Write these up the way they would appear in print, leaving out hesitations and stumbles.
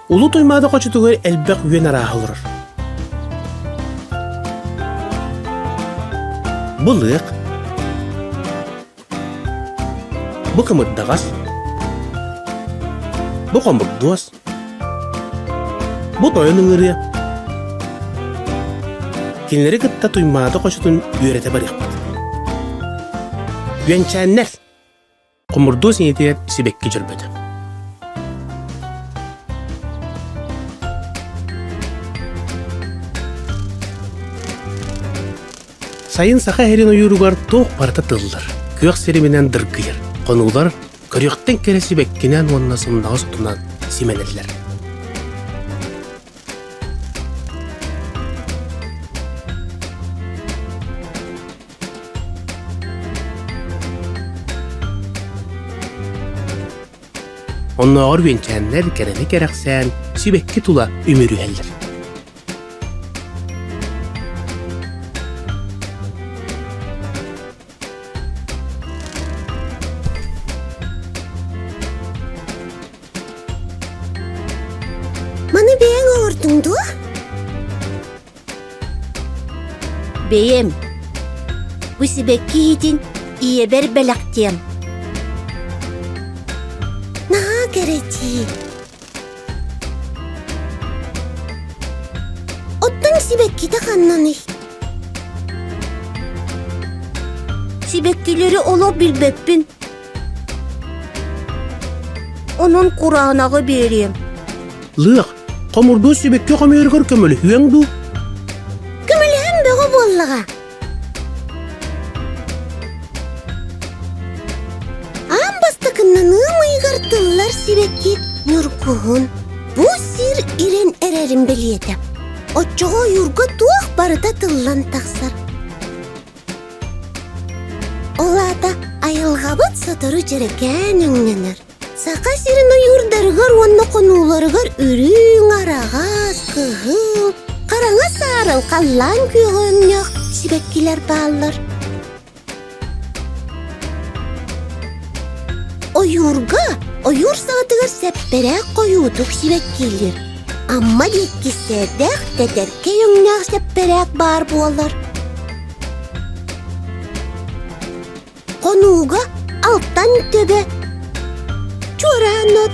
Улуу Туймаада хочотугар элбэх үөн арааһа олорор. Бу лыах, бу кымырдаҕас, бу хомурдуос, бу тойон ыҥырыа. Кинилэри кытта Туймаада хочотун үөрэтэ барыахпыт. Үөнчээннэр Хомурдуос ийэтигэр сибэкки дьөрбөтө. Сайын саха иһэрин ойууругар туох барыта тыллар, күөх сириминэн дыргыйар, хонуулар көрүөхтэн кэрэ сибэккинэн уонна сымнаҕас отунан симэнэллэр. Оннооҕор үөнчээннэр кэрэни кэрэхсээн, сибэкки тула үмүрүһэллэр. Маны бэйэҥ оҥордуҥ дуо? Бэйэм. Бу сибэкки иһитин ийэбэр бэлэхтиэм. Наһаа кэрэтии. Оттон сибэккитэ ханнаный? Сибэккилэри олох билбэппин. Онон кураанаҕы биэриэм. Лыах, хомурдуу сибэкки хомуйарыгар көмөлөһүөҥ дуу? Көмөлөһөн бөҕө буоллаҕа. Аан бастакыннан ыам ыйыгар тыллар сибэкки ньургуһун. Бу сир ирэн эрэрин бэлиэтэ. Оччоҕо ойуурга туох барыта тыллан тахсар. Ол аата айылҕабыт сотору дьэрэкээн өҥнөнөр. Саха сирин ойуурдарыгар уонна хонууларыгар үрүҥ, араҕас, кыһыл, хараҥа саарыл, халлаан күөҕэ өҥнөөх сибэккилэр бааллар. Ойуурга ойуур саҕатыгар сэппэрээк хойуутук сибэккилиир. Амма диэки сэдэх, тэтэркэй өҥнөөх сэппэрээк баар буолар. Хонууга алтан төбө, чуораан от,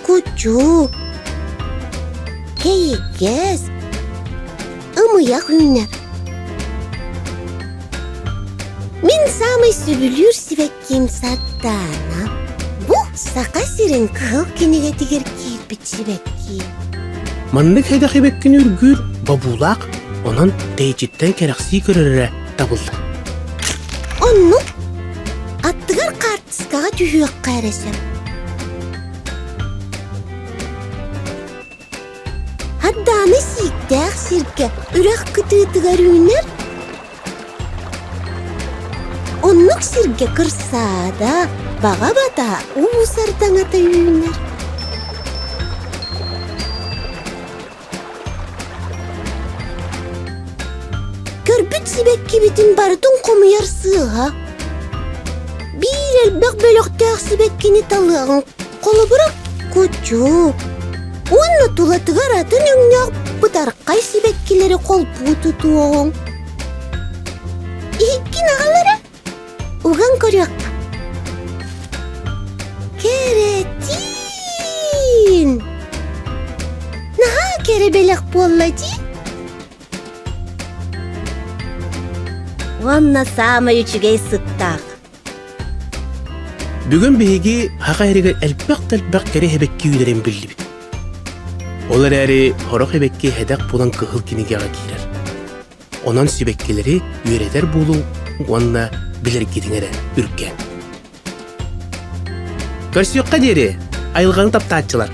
кучу, кэйигэс, ымыйах үүнэр. Мин саамай сөбүлүүр сибэкким сардаана. Бу Саха сирин кыһыл кинигэтигэр киирбит сибэкки. Маннык сэдэх сибэккини үргүүр бобуулаах, онон тэйиччиттэн кэрэхсии көрөр эрэ табыллар. Оннук аттыгар хаартыскаҕа түһүөххэ эрэ сөп. Хардааны сииктээх сиргэ үрэх кытыытыгар үүнэр. Оннук сиргэ кырсаада, баҕа бата уу сардаҥата үүнэр. Көрбүт сибэккибитин барытын хомуйар сыыһа. Биир элбэх бөлөхтөөх сибэккини талыаҕыҥ, холобура, кучу. Уонна тулатыгар атын өҥнөөх бытархай сибэккилэри холбуу тутуоҕуҥ. Иһиккин аҕал эрэ. Уган көрүөххэ. Кэрэтиин! Наһаа кэрэ бэлэх буолла дии. Уонна саамай үчүгэй сыттаах. Бүгүн биһиги Саха сиригэр элбэх да элбэх кэрэ эбэкки үүнэрин биллибит. Ол эрээри сорох эбэкки сэдэх буолан кыһыл кинигэҕэ киирэр. Онон сибэккилэри үөрэтэр буолуҥ уонна билэргитин эрэ үргээн. Көрсүөххэ диэри, айылҕаны таптааччылар!